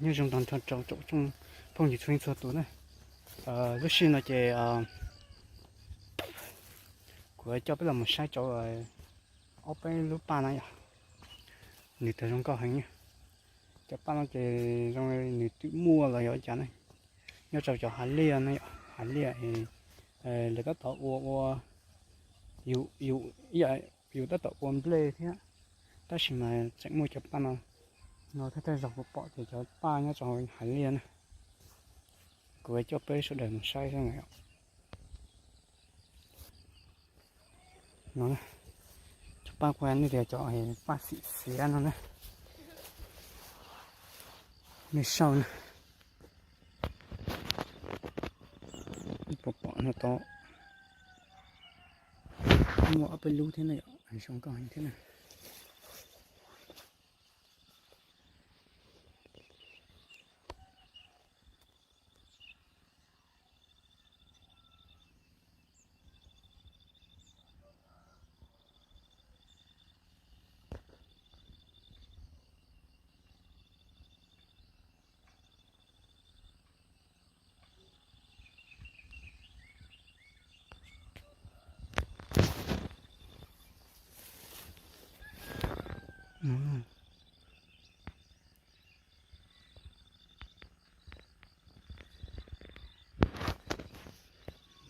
Nyob zoo tag nrho rau tsoom phooj ywg txhua leej txhua tus na. Lub sij hawm no ces kuv coj peb los mus saib cov ob peb lub paj no yom. Nws tawg zoo nkauj heev. Cov paj no ces zoo nws twb muaj los yog cas ne. Nyob rau cov hav liaj no yom, hav liaj lawv tab tom ua ua, yus, yus tab tom ua nplej thiab, tab sis mas tseem muaj cov paj no no thiab. Tej zaum kuv pom ces cov paj nyob rau hav liaj na. Kuv coj peb sawv daws mus saib no. Cov paj kuv hais nej tias cov paj xim xiav no na, nej saib na. Pom pom no tod muaj ob peb lub thiab na yom, zoo nkauj heev thiab na.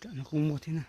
Nram no kuj muaj thiab na.